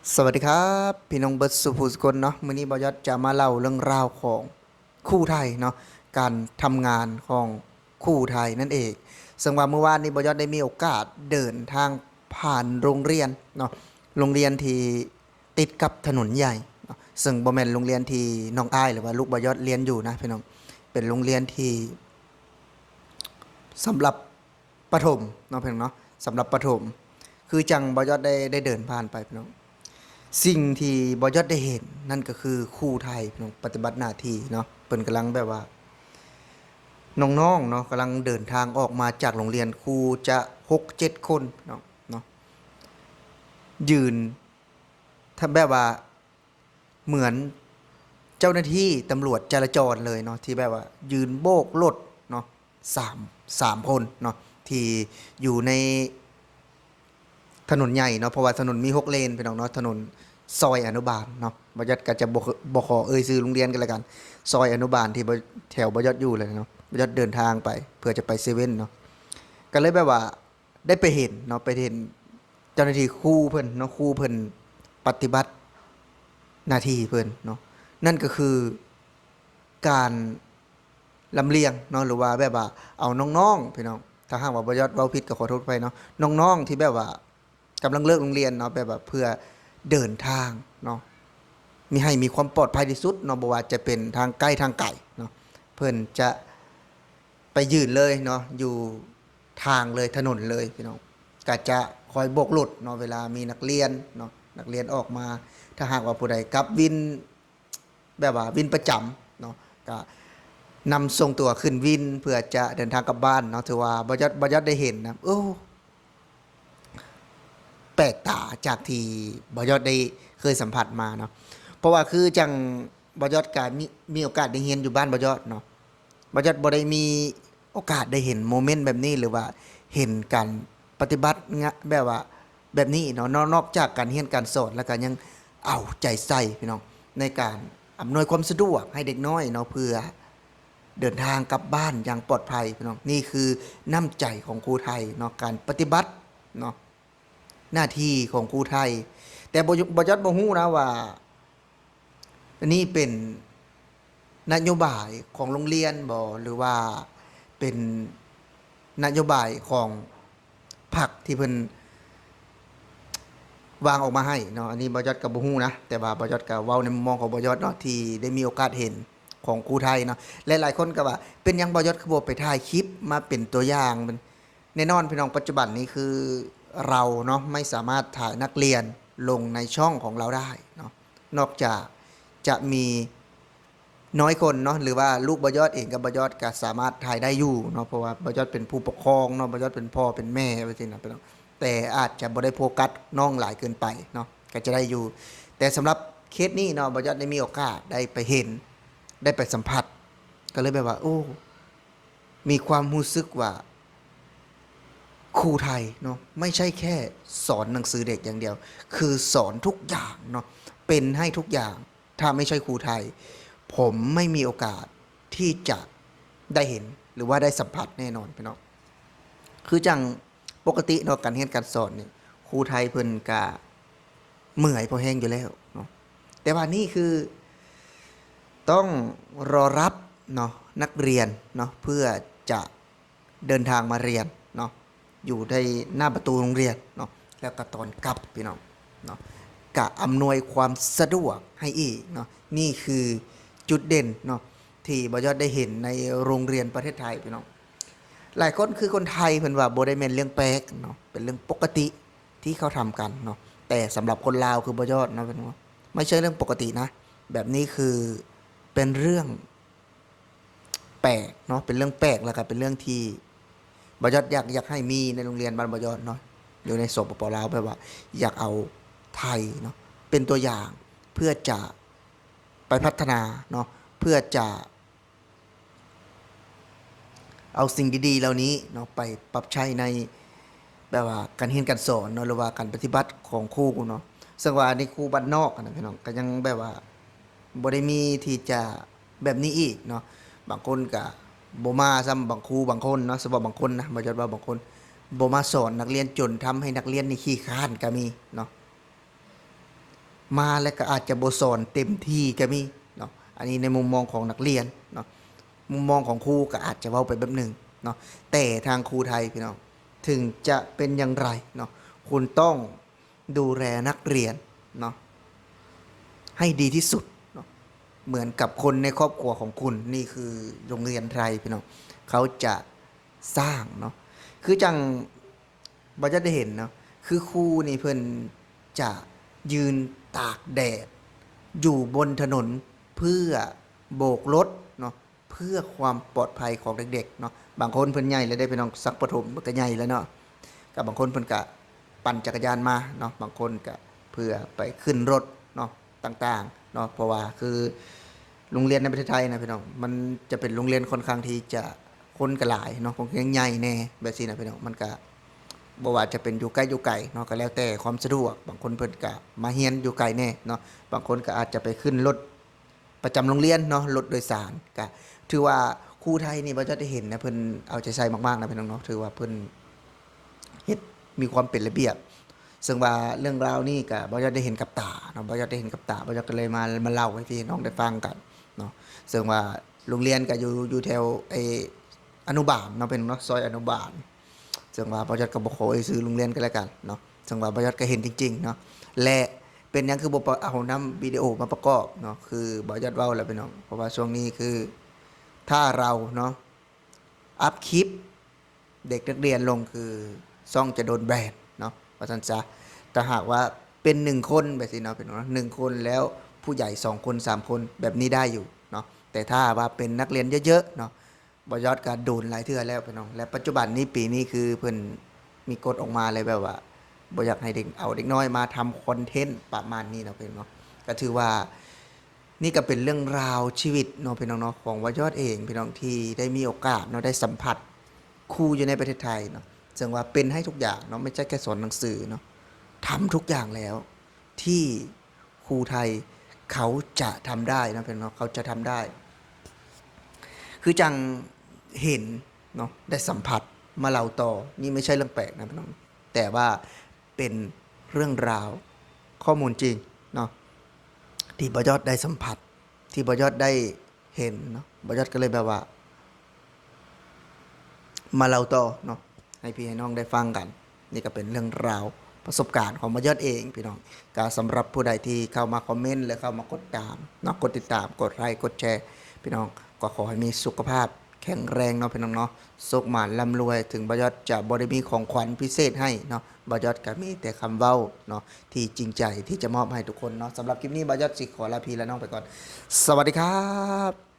ສະຫວັດດີຄັບ ພີ່ນ້ອງເບິດສູ່ຜູ້ສູ່ຄົນເນາະ. ມື້ນີ້ບ່າວຍອດຈະມາເລົ່າເລື່ອງລາວຂອງຄູໄທເນາະ, ການທຳງານຂອງຄູໄທນັ້ນເອງ. ເຊິ່ງວ່າມື້ວານນີ້ບ່າວຍອດໄດ້ມີໂອກາດເດີນທາງຜ່ານໂຮງຮຽນເນາະ, ໂຮງຮຽນທີ່ຕິດກັບຖະໜົນໃຫຍ່ເນາະ, ເຊິ່ງບໍ່ແມ່ນໂຮງຮຽນທີ່ນ້ອງອ້າຍ ຫຼືວ່າລູກບ່າວຍອດຮຽນຢູ່ນະພີ່ນ້ອງ, ເປັນໂຮງຮຽນທີ່ສຳລັບ ປະຖົມເນາະ ພີ່ນ້ອງເນາະ, ສຳລັບປະຖົມ ຄືຈັ່ງບ່າວຍອດໄດ້ ໄດ້ເດີນຜ່ານໄປພີ່ນ້ອງ. ສິ່ງທີ່ບ່າວຍອດໄດ້ເຫັນນັ້ນກໍຄືຄູໄທພີ່ນ້ອງ ປະຕິບັດໜ້າທີ່ເນາະ, ເພິ່ນກຳລັງແບບວ່າ ນ້ອງໆເນາະ ກຳລັງເດີນທາງອອກມາຈາກໂຮງຮຽນ, ຄູຈະຫົກເຈັດຄົນເນາະ ເນາະ ຢືນ ຖ້າແບບວ່າ ເໝືອນເຈົ້າໜ້າທີ່ຕຳຫຼວດຈະລາຈອນເລີຍເນາະ, ທີ່ແບບວ່າຢືນໂບກລົດເນາະ ສາມ ສາມຄົນເນາະ ທີ່ຢູ່ໃນຖະໜົນໃຫຍ່ເນາະ, ເພາະວ່າຖະໜົນມີຫົກເລນພີ່ນ້ອງເນາະ, ຖະໜົນຊອຍອະນຸບານເນາະ. ບ່າວຍອດກໍຈະບໍ່ ບໍ່ຂໍເອີ່ຍຊື່ໂຮງຮຽນກັນແລ້ວກັນ, ຊອຍອະນຸບານທີ່ ແຖວບ່າວຍອດຢູ່ແຫຼະເນາະ. ບ່າວຍອດເດີນທາງໄປເພື່ອຈະໄປເຊເວັນເນາະ, ກໍເລີຍແບບວ່າ ໄດ້ໄປເຫັນເນາະ, ໄປເຫັນເຈົ້າໜ້າທີ່ຄູເພິ່ນເນາະ, ຄູເພິ່ນປະຕິບັດໜ້າທີ່ເພິ່ນເນາະ, ນັ້ນກໍຄືການລຳລຽງເນາະ ຫຼືວ່າແບບວ່າເອົານ້ອງໆ ພີ່ນ້ອງ, ຖ້າຫາກວ່າບ່າວຍອດເວົ້າຜິດກໍຂໍໂທດໄປເນາະ, ນ້ອງໆທີ່ແບບວ່າກຳລັງເລີກໂຮງຮຽນເນາະ, ແບບວ່າເພື່ອເດີນທາງເນາະ ມີ ໃຫ້ມີຄວາມປອດໄພທີ່ສຸດເນາະ, ບໍ່ວ່າຈະເປັນທາງໃກ້ທາງໄກເນາະ, ເພິ່ນຈະ ໄປຢືນເລີຍເນາະ ຢູ່ທາງເລີຍ ຖະໜົນເລີຍພີ່ນ້ອງ, ກະຈະຄອຍໂບກລົດເນາະ ເວລາມີນັກຮຽນເນາະ ນັກຮຽນອອກມາ. ຖ້າຫາກວ່າຜູ້ໃດກັບວິນ ແບບວ່າວິນປະຈຳເນາະ ກະນຳສົ່ງຕົວຂຶ້ນວິນເພື່ອຈະເດີນທາງກັບບ້ານເນາະ. ຖືວ່າບ່າວຍອດ ບ່າວຍອດໄດ້ເຫັນນະ ໂອ້ ແປກຕາຈາກທີ່ບ່າວຍອດໄດ້ເຄີຍສຳຜັດມາເນາະ, ເພາະວ່າຄືຈັ່ງບ່າວຍອດກະມີ ມີໂອກາດໄດ້ຮຽນຢູ່ບ້ານບ່າວຍອດເນາະ, ບ່າວຍອດບໍ່ໄດ້ມີໂອກາດໄດ້ເຫັນໂມເມັນແບບນີ້ ຫຼືວ່າເຫັນການປະຕິບັດງະ ແບບວ່າແບບນີ້ເນາະ, ນອກ ນອກຈາກການຮຽນການສອນ ແລ້ວກະຍັງເອົາໃຈໃສ່ພີ່ນ້ອງ ໃນການອຳນວຍຄວາມສະດວກໃຫ້ເດັກນ້ອຍເນາະ ເພື່ອ ເດີນທາງກັບບ້ານຢ່າງປອດໄພພີ່ນ້ອງ. ນີ້ຄືນ້ຳໃຈຂອງຄູໄທເນາະ, ການປະຕິບັດເນາະ ໜ້າທີ່ຂອງຄູໄທ. ແຕ່ບໍ່ ບໍ່ ບ່າວຍອດບໍ່ຮູ້ນະວ່າ ອັນນີ້ເປັນນະໂຍບາຍຂອງໂຮງຮຽນບໍ ຫຼືວ່າເປັນນະໂຍບາຍຂອງ ພັກທີ່ເພິ່ນວາງອອກມາໃຫ້ເນາະ, ອັນນີ້ບ່າວຍອດກໍບໍ່ຮູ້ນະ, ແຕ່ວ່າບ່າວຍອດກໍເວົ້າໃນມຸມມອງຂອງບ່າວຍອດເນາະ ທີ່ໄດ້ມີໂອກາດເຫັນຂອງຄູໄທເນາະ. ຫຼາຍໆຄົນກໍວ່າ ເປັນຫຍັງບ່າວຍອດຄືບໍ່ໄປຖ່າຍຄລິບມາເປັນຕົວຢ່າງ? ແນ່ນອນພີ່ນ້ອງ, ປັດຈຸບັນນີ້ຄືເຮົາເນາະ ໄມ່ສາມາດຖ່າຍນັກຮຽນລົງໃນຊ່ອງຂອງເຮົາໄດ້ເນາະ, ນອກຈາກຈະມີ ນ້ອຍຄົນເນາະ ຫຼືວ່າລູກບ່າວຍອດເອງກັບບ່າວຍອດກໍສາມາດຖ່າຍໄດ້ຢູ່ເນາະ, ເພາະວ່າບ່າວຍອດເປັນຜູ້ປົກຄອງເນາະ, ບ່າວຍອດເປັນພໍ່ເປັນແມ່ ວ່າຊີ້ນະພີ່ນ້ອງ, ແຕ່ອາດຈະບໍ່ໄດ້ໂຟກັສນ້ອງຫຼາຍເກີນໄປເນາະ ກໍຈະໄດ້ຢູ່. ແຕ່ສຳລັບເຄສນີ້ເນາະ ບ່າວຍອດໄດ້ມີໂອກາດໄດ້ໄປເຫັນ ໄດ້ໄປສຳຜັດ ກໍເລີຍແບບວ່າ ໂອ້ ມີຄວາມຮູ້ສຶກວ່າຄູໄທເນາະ ໄມ່ໃຊ່ແຄ່ສອນໜັງສືເດັກຢ່າງດຽວ, ຄືສອນທຸກຢ່າງເນາະ ເປັນໃຫ້ທຸກຢ່າງ. ຖ້າໄມ່ໃຊ່ຄູໄທ ຜົມໄມ່ມີໂອກາດທີ່ຈະໄດ້ເຫັນ ຫຼືວ່າໄດ້ສຳຜັດແນ່ນອນພີ່ນ້ອງ. ຄືຈັ່ງປົກກະຕິເນາະ ການຮຽນການສອນນີ້ ຄູໄທເພິ່ນກະເມື່ອຍພໍແຮງຢູ່ແລ້ວເນາະ, ແຕ່ວ່ານີ້ຄືຕ້ອງລໍຮັບເນາະ ນັກຮຽນເນາະ ເພື່ອຈະ ເດີນທາງມາຮຽນເນາະ ຢູ່ໃນໜ້າປະຕູໂຮງຮຽນເນາະ, ແລ້ວກໍຕອນກັບພີ່ນ້ອງເນາະ ກະອຳນວຍຄວາມສະດວກໃຫ້ອີກເນາະ. ນີ້ຄືຈຸດເດັ່ນເນາະ ທີ່ບ່າວຍອດໄດ້ເຫັນໃນໂຮງຮຽນປະເທດໄທພີ່ນ້ອງ. ຫຼາຍຄົນຄືຄົນໄທເພິ່ນວ່າບໍ່ໄດ້ແມ່ນເລື່ອງແປກເນາະ, ເປັນເລື່ອງປົກກະຕິທີ່ເຂົາທຳກັນເນາະ, ແຕ່ສຳລັບຄົນລາວຄືບ່າວຍອດເນາະ ເພິ່ນວ່າໄມ່ໃຊ່ເລື່ອງປົກກະຕິນະ, ແບບນີ້ຄືເປັນເລື່ອງ ແປກເນາະ ເປັນເລື່ອງແປກ ແລ້ວກໍເປັນເລື່ອງທີ່ບ່າວຍອດຢາກ ຢາກໃຫ້ມີໃນໂຮງຮຽນບ້ານບ່າວຍອດເນາະ ຢູ່ໃນ ສປປ ລາວ ແບບວ່າຢາກເອົາໄທເນາະ ເປັນຕົວຢ່າງ ເພື່ອຈະໄປພັດທະນາເນາະ ເພື່ອຈະເອົາສິ່ງດີໆເຫຼົ່ານີ້ເນາະ ໄປປັບໃຊ້ໃນ ແບບວ່າການຮຽນການສອນເນາະ ຫຼືວ່າການປະຕິບັດຂອງຄູເນາະ. ເຊິ່ງວ່າໃນຄູບ້ານນອກຫັ້ນນະພີ່ນ້ອງ ກໍຍັງແບບວ່າບໍ່ໄດ້ມີທີ່ຈະແບບນີ້ອີກເນາະ, ບາງຄົນກໍບໍ່ມາຊ້ຳ, ບາງຄູບາງຄົນເນາະ ສະເພາະບາງຄົນນະ ບໍ່ຈັດວ່າບາງຄົນ ບໍ່ມາສອນນັກຮຽນ ຈົນທຳໃຫ້ນັກຮຽນນີ້ຂີ້ຄ້ານກໍມີເນາະ. ມາແລ້ວກໍອາດຈະບໍ່ສອນເຕັມທີ່ກໍມີເນາະ. ອັນນີ້ໃນມຸມມອງຂອງນັກຮຽນເນາະ, ມຸມມອງຂອງຄູກໍອາດຈະເວົ້າໄປແບບໜຶ່ງເນາະ, ແຕ່ທາງຄູໄທພີ່ນ້ອງ ເຖິງຈະເປັນຢ່າງໃດເນາະ ຄຸນຕ້ອງດູແລນັກຮຽນເນາະ ໃຫ້ດີທີ່ສຸດເນາະ ເໝືອນກັບຄົນໃນຄອບຄົວຂອງຄຸນ. ນີ້ຄືໂຮງຮຽນໄທພີ່ນ້ອງ ເຂົາຈະສ້າງເນາະ ຄືຈັ່ງ ບໍ່ຈະໄດ້ເຫັນເນາະ ຄືຄູນີ້ເພິ່ນຈະຢືນຕາກແດດຢູ່ບົນຖະໜົນ ເພື່ອໂບກລົດເນາະ ເພື່ອຄວາມປອດໄພຂອງເດັກໆເນາະ. ບາງຄົນເພິ່ນໃຫຍ່ແລ້ວເດ້ພີ່ນ້ອງ ສັກປະຖົມເພິ່ນກໍໃຫຍ່ແລ້ວເນາະ, ກໍບາງຄົນເພິ່ນກໍປັ່ນຈັກກະຍານມາເນາະ, ບາງຄົນກໍເພື່ອໄປຂຶ້ນລົດເນາະ ຕ່າງໆເນາະ. ເພາະວ່າຄືໂຮງຮຽນໃນປະເທດໄທນະພີ່ນ້ອງ ມັນຈະເປັນໂຮງຮຽນຄ່ອນຂ້າງທີ່ຈະ ຄົນກໍຫຼາຍເນາະ ໂຮງຮຽນໃຫຍ່ແດ່ແບບຊີ້ນະພີ່ນ້ອງ. ມັນກະບໍ່ວ່າຈະເປັນຢູ່ໃກ້ຢູ່ໄກເນາະ ກໍແລ້ວແຕ່ຄວາມສະດວກ, ບາງຄົນເພິ່ນກະມາຮຽນຢູ່ໄກແດ່ເນາະ, ບາງຄົນກໍອາດຈະໄປຂຶ້ນລົດປະຈຳໂຮງຮຽນເນາະ ລົດໂດຍສານ. ກະຖືວ່າຄູໄທນີ້ ບໍ່ຈອດໄດ້ເຫັນນະ ເພິ່ນເອົາໃຈໃສ່ມາກໆນະພີ່ນ້ອງເນາະ, ຖືວ່າເພິ່ນເຮັດມີຄວາມເປັນລະບຽບ. ເຊິ່ງວ່າເລື່ອງລາວນີ້ກະບໍ່ຈອດໄດ້ເຫັນກັບຕາເນາະ, ບໍ່ຈອດໄດ້ເຫັນກັບຕາ ບໍ່ຈອດກໍເລີຍມາ ມາເລົ່າໃຫ້ພີ່ນ້ອງໄດ້ຟັງກັນເນາະ. ເຊິ່ງວ່າໂຮງຮຽນກະຢູ່ ຢູ່ແຖວໄອ້ ອະນຸບານເນາະ ເປັນເນາະ ຊອຍອະນຸບານ. ເຊິ່ງວ່າບໍ່ຈອດກໍບໍ່ຂໍເອີ່ຍຊື່ໂຮງຮຽນກໍແລ້ວກັນເນາະ, ເຊິ່ງວ່າບໍ່ຈອດກໍເຫັນຈິງໆເນາະ. ແລະ ເປັນຫຍັງຄືບໍ່ປະ ເອົານຳວິດີໂອມາປະກອບເນາະ ຄືບໍ່ຈອດເວົ້າແລ້ວພີ່ນ້ອງ, ເພາະວ່າຊ່ວງນີ້ຄືຖ້າເຮົາເນາະ ອັບຄລິບເດັກນັກຮຽນລົງ ຄືຊ່ອງຈະໂດນແບນເນາະ ວ່າຊັ້ນຊະ. ຖ້າຫາກວ່າເປັນໜຶ່ງຄົນແບບຊີ້ເນາະ ເປັນໜຶ່ງຄົນ ແລ້ວຜູ້ໃຫຍ່ສອງຄົນ ສາມຄົນ ແບບນີ້ໄດ້ຢູ່ເນາະ, ແຕ່ຖ້າວ່າເປັນນັກຮຽນເຍອະໆເນາະ ບໍ່ຍອດກໍໂດນຫຼາຍເທື່ອແລ້ວພີ່ນ້ອງ. ແລະ ປັດຈຸບັນນີ້ ປີນີ້ຄືເພິ່ນມີກົດອອກມາເລີຍ ແບບວ່າບໍ່ຢາກໃຫ້ເດັກ ເອົາເດັກນ້ອຍມາທຳຄອນເທັນປະມານນີ້ເນາະພີ່ນ້ອງເນາະ. ກໍຖືວ່ານີ້ກໍເປັນເລື່ອງລາວຊີວິດເນາະພີ່ນ້ອງເນາະ ຂອງບໍ່ຍອດເອງພີ່ນ້ອງ ທີ່ໄດ້ມີໂອກາດເນາະ ໄດ້ສຳຜັດຄູຢູ່ໃນປະເທດໄທເນາະ, ເຊິ່ງວ່າເປັນໃຫ້ທຸກຢ່າງເນາະ ບໍ່ໃຊ່ແຄ່ສອນໜັງສືເນາະ, ທຳທຸກຢ່າງແລ້ວທີ່ ຄູໄທເຂົາຈະທຳໄດ້ເນາະພີ່ນ້ອງເນາະ ເຂົາຈະທຳໄດ້. ຄືຈັ່ງເຫັນເນາະ ໄດ້ສຳຜັດ ມາເລົ່າຕໍ່, ນີ້ບໍ່ໃຊ່ເລື່ອງແປກນະພີ່ນ້ອງ, ແຕ່ວ່າເປັນເລື່ອງລາວ ຂໍ້ມູນຈິງເນາະ ທີ່ບໍ່ຍອດໄດ້ສຳຜັດ ທີ່ບໍ່ຍອດໄດ້ເຫັນເນາະ, ບໍ່ຍອດກໍເລີຍແບບວ່າ ມາເລົ່າຕໍ່ເນາະ ໃຫ້ພີ່ໃຫ້ນ້ອງໄດ້ຟັງກັນ. ນີ້ກໍເປັນເລື່ອງລາວປະສົບການຂອງບໍ່ຍອດເອງພີ່ນ້ອງ. ກໍສຳລັບຜູ້ໃດທີ່ເຂົ້າມາຄອມເມັນ ແລະ ເຂົ້າມາກົດຕາມເນາະ ກົດຕິດຕາມ ກົດໄລ ກົດແຊ ພີ່ນ້ອງ ກໍຂໍໃຫ້ມີສຸຂະພາບແຂງແຮງເນາະພີ່ນ້ອງເນາະ, ໂຊກໝານລ່ຳລວຍ. ເຖິງບໍ່ຍອດຈະບໍ່ໄດ້ມີຂອງຂວັນພິເສດໃຫ້ເນາະ, ບໍ່ຍອດກໍມີແຕ່ຄຳເວົ້າເນາະ ທີ່ຈິງໃຈທີ່ຈະມອບໃຫ້ທຸກຄົນເນາະ. ສຳລັບຄລິບນີ້ ບໍ່ຍອດຊິຂໍລາພີ່ລານ້ອງໄປກ່ອນ. ສະຫວັດດີຄັບ.